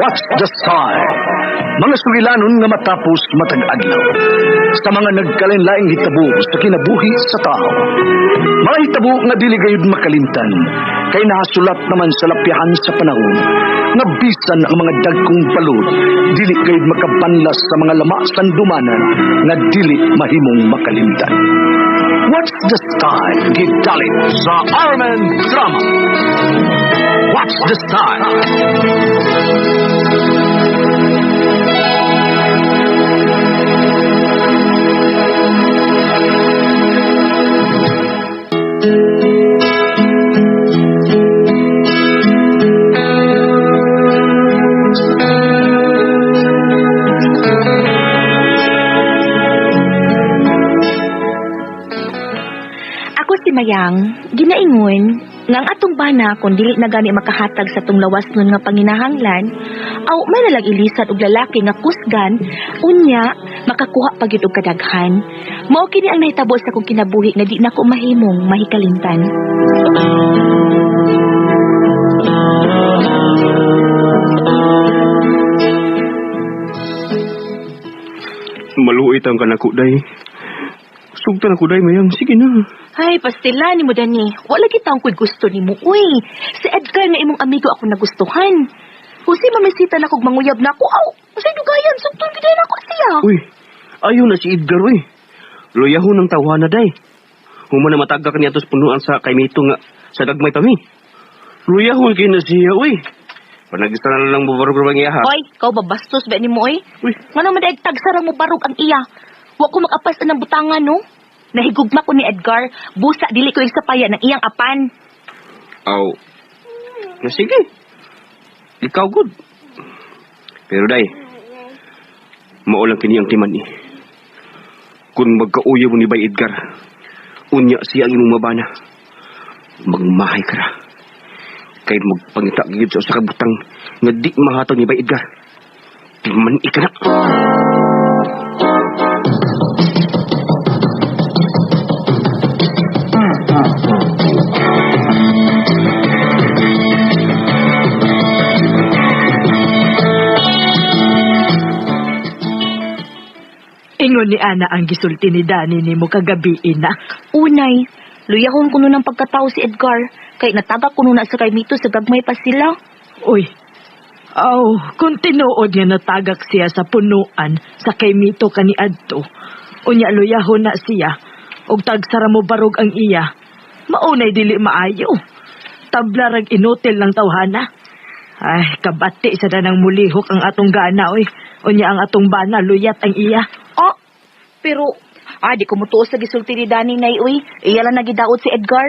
What's the Style? Mga sugilanon nga matapos matag adlaw sa mga nagkalain-laing hitabo sa kinabuhi sa tao. Mga hitabo nga dili gayud makalimtan kay nahasulat naman sa lapyahan sa panahon nga bisan ang mga dagkong balod dili gayud makabanlas sa mga lama sandumanan nga dili mahimong makalimtan. What's the Style? Gidalit sa Armen Drama. What's the Style? Ako si Mayang, ginaingon, nga ang atong bana kung dili na gani makahatag sa tong lawas nun nga panginahanglan, aw may nalang ilisan og lalaki nga kusgan, unya makakuha pa gyud og kadaghan. Mao kini ang nahitabo sa akong kinabuhi nga di nako mahimong mahikalimtan. Maluit ang kanako, day. Sugtan ako, day, Mayang. Sige na. Ay, pastila ni mo Dani. Wala kita ang ko'y gusto ni mo. Uy, si Edgar nga imong amigo ako nagustuhan. Kung si mamisita na kog manguyab na ako, aw, sa dugayan, sugton gid na ako siya. Uy, ayaw na si Edgar, uy. Luyahon ang tawhana, day. Human na mataga ka niya tos punuan sa kay Mito nga sa gagmay pa mi. Luyahon kay na siya, uy. Panagista na lang bubarog ang iya, ha? Hoy, ikaw ba bastos ba ni mo, oy? Uy. Ngano man daig tagsara mo barog ang iya? Wa ko makapas ng butangan, no? Nahigugma ko ni Edgar, busa dili ko isapaya ng iyang apan. Aw. Na sige. Ikaw good. Pero day, mao lang kini ang timan eh. Kung magkauyo mo ni Bay Edgar, unya siya ang imong mabana. Magmahay ka ra. Kay magpangita gyud sa usa ka butang nga di mahatag ni Bay Edgar. Timan ika na. Ingon ni Ana ang gisulti ni Dani nimo kagabi ina. Unay, luyahon ko nun ang pagkatao si Edgar, kay nataga ko nun na sa kay Mito sa gagmay pa sila. Uy. Aw, kung tinuod nga natagak siya sa punuan sa kay Mito kaniadto. Unya luyahon na siya og tagsara mo barog ang iya. Maunay dili maayo. Tabla rag inutil ng tawhana. Ay, kabati sa danang mulihok ang atong gana oy. Unya ang atong bana luyat ang iya. Ah, pero, di ko mutuo sa gisulti ni Dani nay, uy. Iya lang nagidaot si Edgar.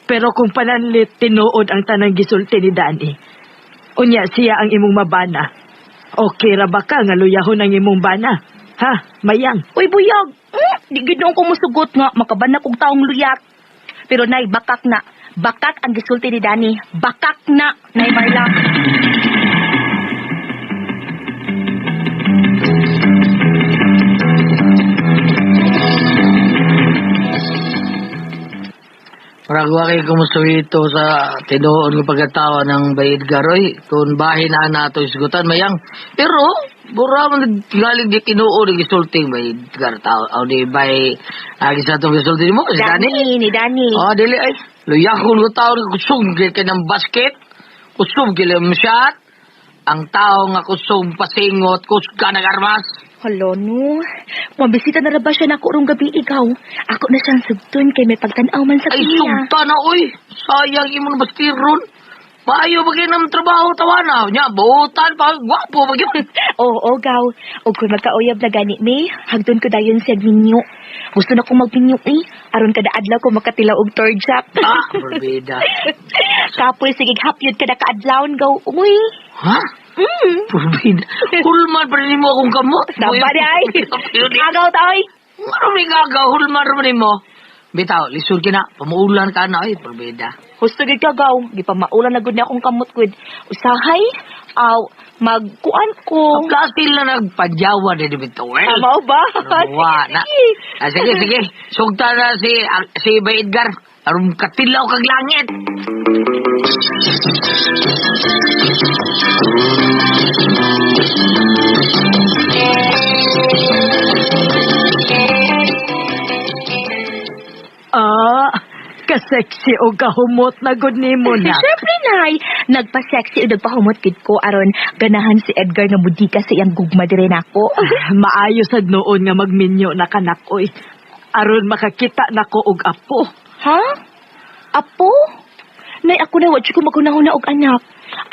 Pero kung pananlit tinuod ang tanang gisulti ni Dani, unya siya ang imong mabana. Okay ra ba ka nga luyahon ang imong bana? Ha, Mayang? Uy, buyag! Di gid noon ko musugot nga, makabana kog taong luyat. Pero nay, bakak na. Bakak ang gisulti ni Dani. Bakak na, Nay Marla. Parang wa kay kumusuhito sa tinuon ko pagkatawa ng Bay Edgar, oy. Kung bahin na nato isgutan, Mayang. Pero, bura man galing di tinuon ang gisulting Bay Edgar tao. O di bay, agi sa itong gisulti mo, si Dani. Dani, ni Dani. Oh, dili ay. Luyakon ko tao, kusog kay ng basket, kusog kay ng shot. Ang tao nga kusog pasingot, kusog ka nag-armas. Hala, no. Mabisita na ra ba siya nako rong gabi ikaw? Ako na siyang sugton kay may pagtan-aw man sa Ay, kanya. sugta na, oy. Sayang imo na bastiron. Maayo ba kayo ng trabaho, tawana? Nya, buutan pa, gwapo ba yun? Oo, gaw. Og kung magkauyab na gani, may, hagdon ko dayon siya minyo. Gusto na kong magminyo, eh. Aron kada adlaw ko makatilaw og torjak. Ah, berbeda. Kapoy, sige, hapyod kada kaadlawon, gaw. Uy. Ha? Berbeda. Hulman pa rin mo akong kamot. Tama di ay. Agaw ta, oy. Ano may gagaw, hulman pa rin mo. Bitaw, lisod ka na. Pamuulan ka na, ay, berbeda. Husto gid ka, gaw. Gipamaulan na gud ni akong kamot, gud. Usahay, aw, magkuan ko. Kasil na nagpadyawa na di bitaw, eh. Tama ba? Wa na. Ah, sige, sige. Sugta na si Bay Edgar. Aron katilaw kag langit. Nagpa-sexy o kahumot na gud nimo na. Siyempre, Nay. Nagpa-sexy o nagpahumot gid ko aron ganahan si Edgar nga mudika sa iyang gugma dire nako. Maayo sad noon nga magminyo na kanak oy. Aron makakita nako og apo. Ha? Apo? Nay, ako na wa jud ko maghunahuna og anak.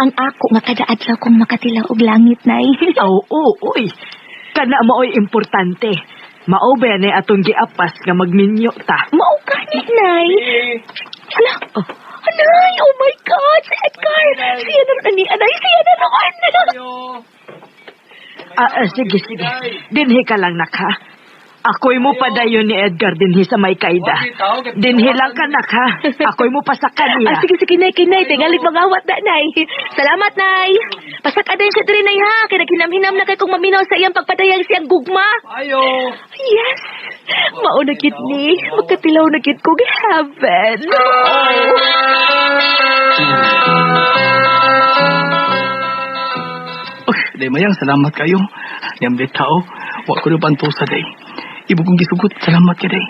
Ang ako nga kada adlaw kong makatilaw og langit, Nay. Oo, oy. Kana maoy importante. Mao ba ni atong giapas nga magminyo ta. Mao gani, Nay. Hala. Oh. Anay, oh my God, si Edgar. Siya na ron, ani, anay, siya na ron. Sige, sige. Dinhi ka lang nak ha. Ako'y mo padayon ni Edgar dinhi sa may kaida. Dinhi lang ka nak ha. Ako'y mo pasakan niya. Ah, sige, sige, Nay, kinay. Tingalig magawat na, Nay. Salamat, Nay. Pasaka din siya diri, Nay, ha. Kaya naghinam-hinam na kay kong maminaw sa iyang pagpadayag siyang gugma. Ayo. Yes! Mauna gid ni. Magkatilaw na gid kog heaven. Uy, day mayang salamat kayo. Niyam day tao, wa ko na pantusa day. Ibo kong gisugot, salamat ka day.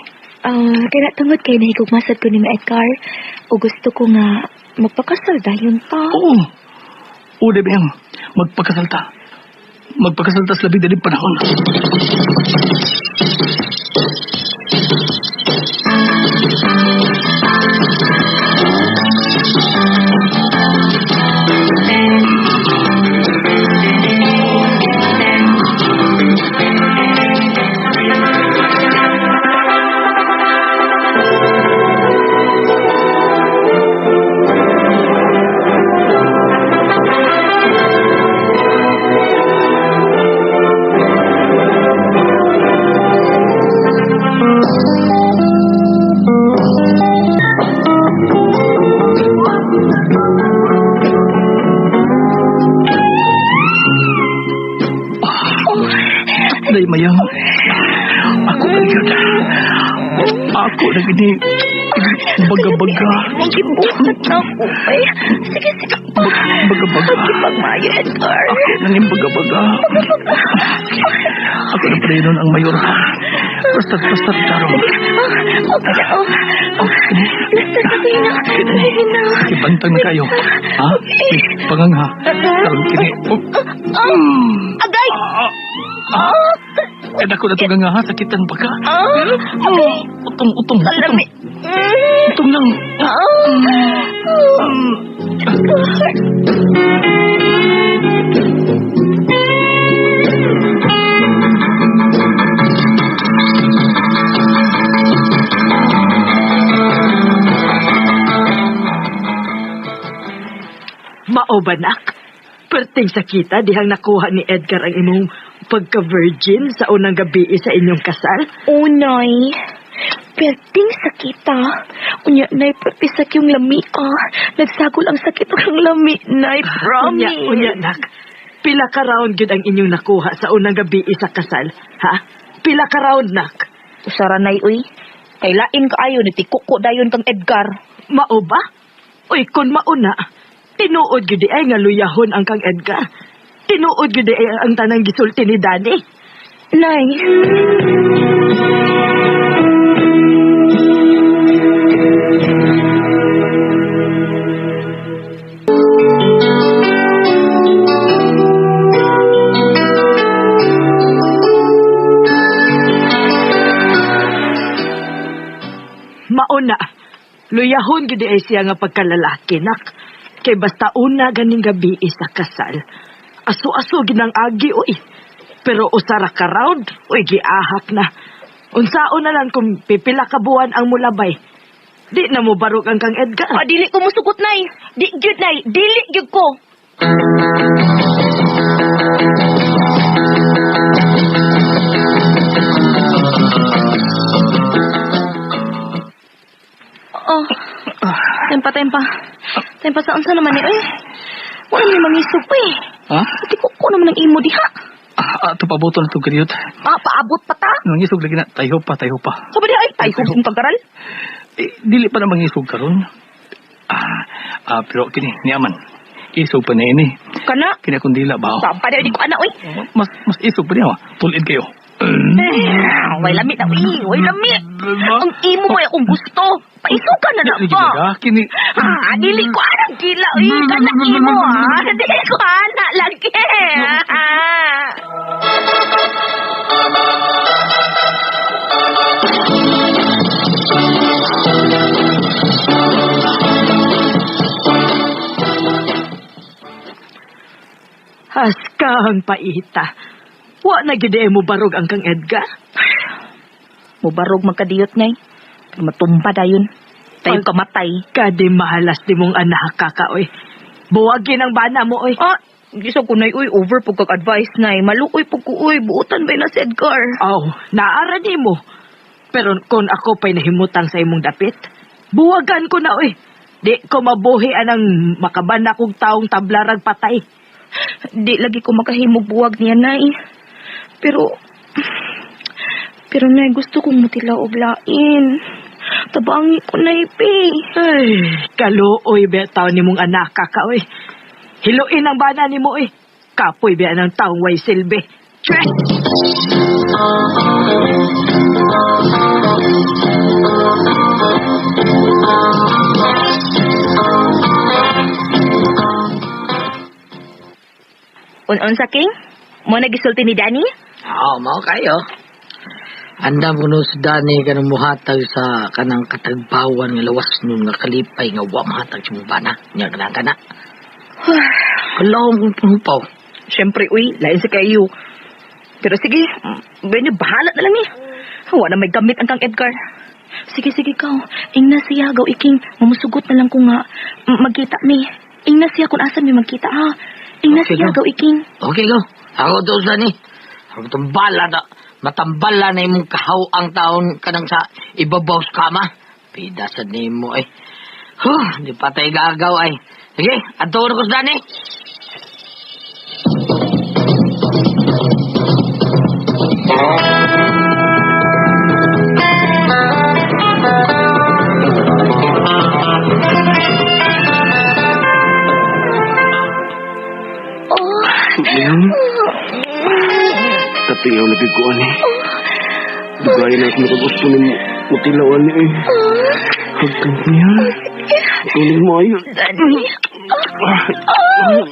Kaya tungod kay nahigugmasad ko ni Edgar, o gusto ko nga magpakasal dayon ta. Oo. Oo, day mayang, magpakasal ta. Magpakasal ta sa labing daling panahon. Day mayang, ako na gyud. Ako na gini. Baga-baga. Ang gibuhat na ako. Ay, sige, sige pa. Baga-baga. Pagmayo, Edgar. Ako na ning baga-baga. Ako na pala yun ang mayor. Basta, basta, tarong. Okay na, oh. Okay. Basta sa na. Hina. Sige, bantang na kayo. Ha? May pangangha. Karon kini. Oh. Oh, agay! Ah. Eh, dako na itong nga ha. Sakitan pa ka. Ah, agay. Utong, utong, utong. Lami. Utong lang. Ah. Mao ba nak? Perting sakita dihang nakuha ni Edgar ang imong pagka-virgin sa unang gabi sa inyong kasal. Unay, perting sakita. Unya, nay, perti sa yung lami, ah. Nagsagol ang sakit ang lami, nay, promise. Unya, unya nak. Pila ka round gyud ang inyong nakuha sa unang gabi sa kasal, ha? Pila ka round nak? Usara, nay, uy. Kay lain kaayo, nitikuko dayon kang Edgar. Mao ba? Uy, kun mauna, tinuod gyud ay nga luyahon ang kang Edgar. Tinuod gyud ay ang tanang gisulti ni Danny. Nay. Mauna, luyahon gyud ay siya nga pagkalalaki nak. Kay basta una ganing gabi sa kasal. Aso-aso ginang agi uy. Pero usara ka round, uy giahak na. Unsaon na lang kung pipila ka buwan ang mulabay. Di na mo barog ang kang Edgar. Ah, dili ko musugot, nay. Di gyud, nay. Dili gyud ko. Oh. Tempa, tempa. Tempa sa unsa naman ni, eh. Wala ni mangisog pa eh. Ha? Ati ko ko naman ang imo diha. Ah, ito pabuto na itong kariyot. Ah, paabot pa ta. Nangisog lagi na. Tayo pa, tayo pa. Sabi diha ay tay kung pagkaral. Eh, dili pa na mangisog karon. Pero kini, niyaman. Isog pa na ini. Kana. Kini akong dila ba? oh? Sampa di ko ana oy. Mas isog pa niya. Tulid kayo. Eh, way lami na uy, way lami. Ang imo mo akong gusto. Paisukan na na ba? Kini... Ah, dili ko anang gila. Uy, kana imo ha. Dili ko ana lagi. Ah. Haskang paita. Wa na gid mo barog ang kang Edgar. Mubarog magkadiyot nay. Pero matumba dayon. Tayo kamatay. Kadi mahalas di mong anak ka oy. Buwagin ang bana mo oy. Ah, gisa ko nay uy over pug kag advice nay. Maluoy pug ko uy, buotan ba na si Edgar? Aw, naara ni mo. Pero kung ako pa'y nahimutang sa imong dapit, buwagan ko na oy. Di ko mabuhi anang makabana kong taong tablarag patay. Di lagi ko makahimog buwag niya nay. Pero nay gusto kong mutilaw og lain. Tabangi ko nay pe. Ay, kaluoy ba taon ni mong anak ka oy. Hiluin ang bana ni mo oy. Kapoy ba ng taong way silbi. Tse! Un-un sa king? Mo nagisulti ni Danny? Oo, mao kayo. Andam ko no si Danny kanang muhatag sa kanang katagbawan nga lawas nun nga kalipay nga wa mahatag sa mong bana. Nya kanang kana. Kalawang kong panupaw. Siyempre, uy, lain sa kayo. Pero sige, benyo, bahala na lang eh. Wala may gamit ang kang Edgar. Sige, sige, ikaw. Ingna siya, gaw iking. Mamusugot na lang ko nga. Magkita mi. Ingna siya kung asa mi magkita, ha? Ingna Okay, siya, go. gaw iking. Okay, go. Ako to, Danny. Ako itong bala na. Matambala na imong kahaw ang taon kanang sa ibabaw sa kama. Pida sa nimo eh. Huh, di pa tayo gagaw ay. Sige, adto na ko sa Danny. Oh. Mayang, katingaw na ko ani. Dugay na ako nakagusto ni mutilaw ani eh. Hagkan niya. Tuloy mo ayo. Danny. Oh.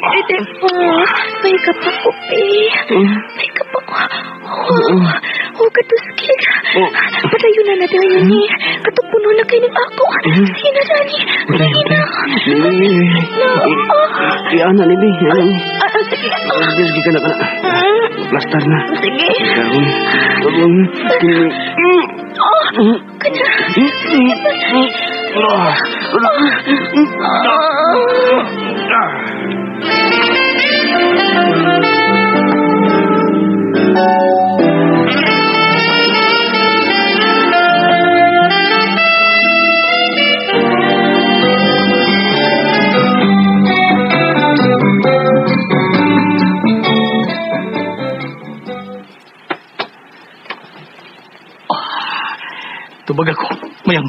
Pwede po. May pa ko, eh. May ka pa ko. Oh, oh, katuskig. Patayo na natin yun eh. Katupuno na kayo ng ako. Sige na, Danny. Sige na. Iana ni bi. Sige. Sige ka na ka na. Plastar na. Sige. Karon. Karon. Oh, kanya. Tubag ako, mayang.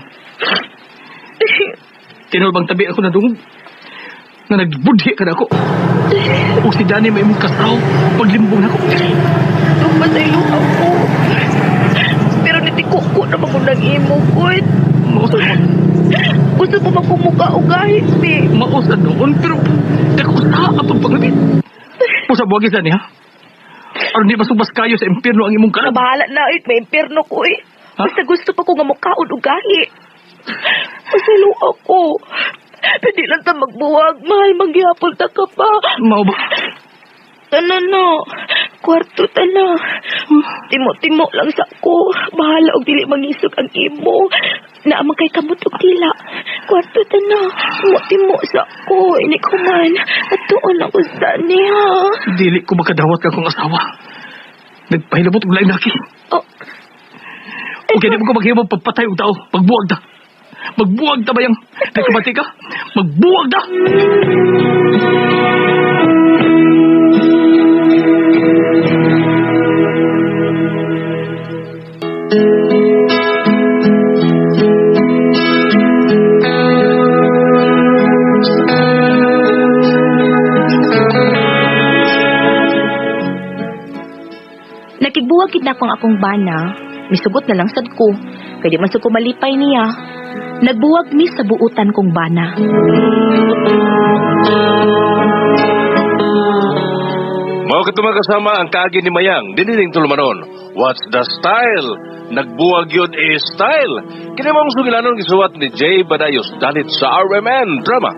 Tinol bang tabi ako na dungog? Na nagbudhi ka na ako. O si Danny may imong kasaw, paglimbong na ako. Pasaylo ako. Pero nitikuko na magundang imo, good. Mausan noon. Gusto mo magkumuka o gahit, be. Mausan noon, pero dako sa ang pagpangabit. Pusa buwagi sa niya. Aron di masubas kayo sa impierno ang imong kalab. Bahala na, eh. May impierno ko, eh. Ha? Basta gusto pa ko nga mukaon og gahi. Pasaylo ako. Pwede lang ta magbuwag. Mahal, magyapon ta ka pa. Mao ba? Ano no? Kwarto ta na. Timo-timo lang sa ko. Bahala og dili mangisog ang imo. Naa man kay kamot og dila. Kwarto ta na. Timo-timo sa ko. Ini ko man. At tuon ako sa niya. Dili ko makadawat ka kong asawa. Nagpahilabot og lain laki. Oh. Okay, di mo ko maghimo pagpatay og tao. Magbuwag ta. Magbuwag ta bayang. Nagkabati ka? Magbuwag ta! Nakigbuwag gid na akong akong bana. Misugot na lang sad ko. Kay di man sad ko malipay niya. Nagbuwag mi sa buutan kong bana. Mao kadto mga kasama ang kaagi ni Mayang, dinining tulumanon. What's the style? Nagbuwag yun eh style. Kini mong sugilanon gisuwat ni Jay Badayos dalit sa RMN Drama.